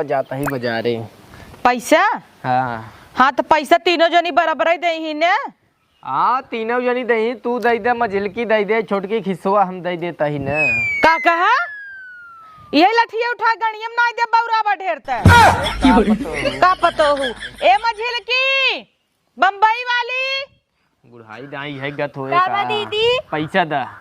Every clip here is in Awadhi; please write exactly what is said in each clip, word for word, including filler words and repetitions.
जाता ही बजारे। पैसा? हाँ। हाँ, त पैसा तीनों जनी बराबर ही देही ने। हाँ, तीनों जनी देही, तू दइ दे, मझिलकी दइ दे, छोटकी खिसवा हम दइ देता ही ने। का कहा? यही लठिया उठा गणियम नाइ दे, बौरा बा ढेर त। का पतोहू? का पतोहू? ए मझिलकी, बम्बई वाली। बुढ़ाई दाई है गत होए का बा का? दीदी? पैसा दा।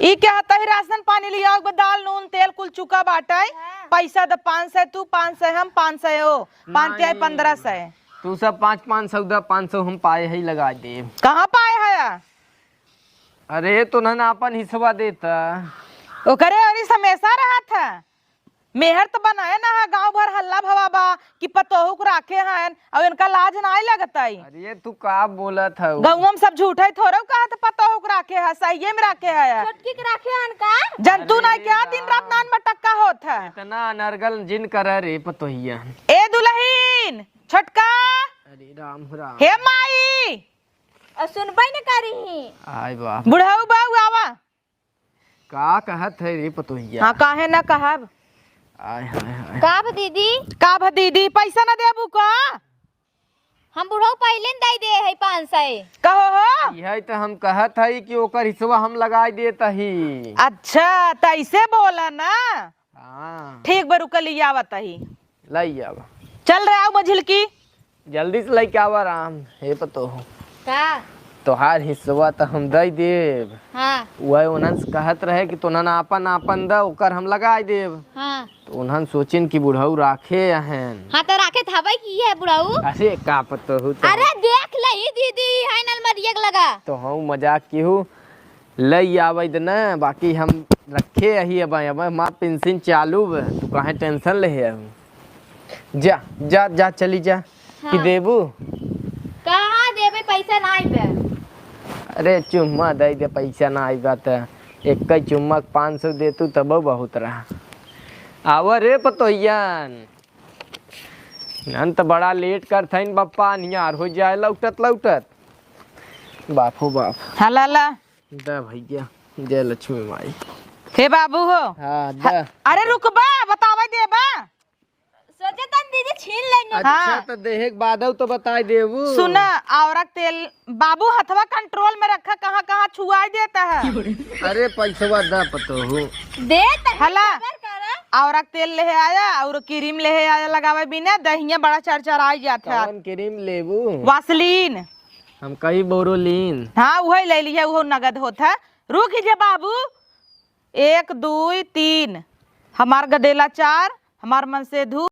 ई कहत ही राशन पानी लियाओ, बा दाल, नून, तेल कुल चुका बाटइ। हाँ। पैसा द पाँच सौ तू, पाँच सौ हम, पाँच सौ ओ। पाँच तिहाई नहीं। पन्द्रह सौ। तू सब पाँच, पाँच सौ द, पाँच सौ हम पाए ही लगा दे। कहाँ पाए है? अरे, तो नन आपन हिस्सा देता। ओकरे ओरी हमेशा रहत है। मेहर त बनाए ना है, गाँव भर हल्ला भवा बा कि पतोहू के राखे हन, अउ इनका लाज नाई लगतई। अरे तू का बोलत हऊ? गौवा में सब झूठे थोड़े कहत पतोहू के राखे है, सहिये में राखे है। छोटकी के राखे हन का? जनतू अरे नाई क्या, दिन रात नान मटक्का होत है। इतना अनर्गल जिन कर रे पतोहिया। ए दुलहिन, छोटका। अरे राम राम। हे माई। अ, सुनबे न करी। आय बाप। बुढ़ऊ बाऊ आवा। का कहत है रे पतोहिया? हाँ, काहे ना कहब? आय हाय हाय। का भ दीदी? का भ दीदी, पैसा ना देबू का? हम बुढ़ऊ पहिले न दे दे है पाँच सौ। कहो हो? यही तो हम कहत है कि ओकर हिस्सा हम लगाई देत ही। अच्छा, त ऐसे बोला ना। हाँ। ठीक बा, रुका, लियावत ही। लई आवा। चल रे, आओ मझिलकी। जल्दी से लइके आवा राम। हे पतोहू। का? तोहार हिस्सा त हम दई देब। हाँ। वह उन्हन से कहत रहे कि तोहन आपन आपन द, ओकर हम लगाई देब। हाँ। तो उन्हन सोचिन कि बुढ़ऊ राखे अहन। हाँ, तो राखे त हबै कि है बुढ़ऊ। अरे का पतोहू तो। अरे देख ले ई दीदी, है नलमरिया के लगा। तो हम मजाक की हूँ। लई आवे दे न, बाकी हम रखे अही अब, अब हमार पेंशन चालू बा, तू काहे tension लेहे हऊ? जा, जा, जा, चली जा। कि हाँ। देबू? कहाँ देबे, पैसा नाई बा। अरे चुम्मा दे दे, पैसा नाई बा त एक चुम्मा के पाँच सौ देतू तबो बहुत रहा। आवा रे पतोहियन, नन त बड़ा late करत हइन बप्पा, नियार हो जाए लौटत लौटत। बाप हो बाप। हाँ लाला। द भैया, जय लक्ष्मी माई। हे बाबू हो। हाँ, द। ह-, अरे रुकबा, बतावे देबा। सोचे तन दीदी छीन लेंगे। अच्छा, हाँ। तो देहे के बादउ तो बताई देबू। सुना, आवरा के तेल, बाबू हथवा control में रखा, कहाँ कहाँ छुआई देता है। अरे पैसवा द पतोहू। दे त हला। सबर करा। आवरा के तेल लेहे आया और cream लेहे आया लगावे बिना, दहिया बड़ा चरचराई जात है। कौन cream लेबू? Vaseline। हम कही बोरोलीन। हाँ, उहइ ले लिहे, उहो नगद होत है। रुक जे बाबू, एक, दुइ, तीन, हमार गदेला चार, हमार मनसेधु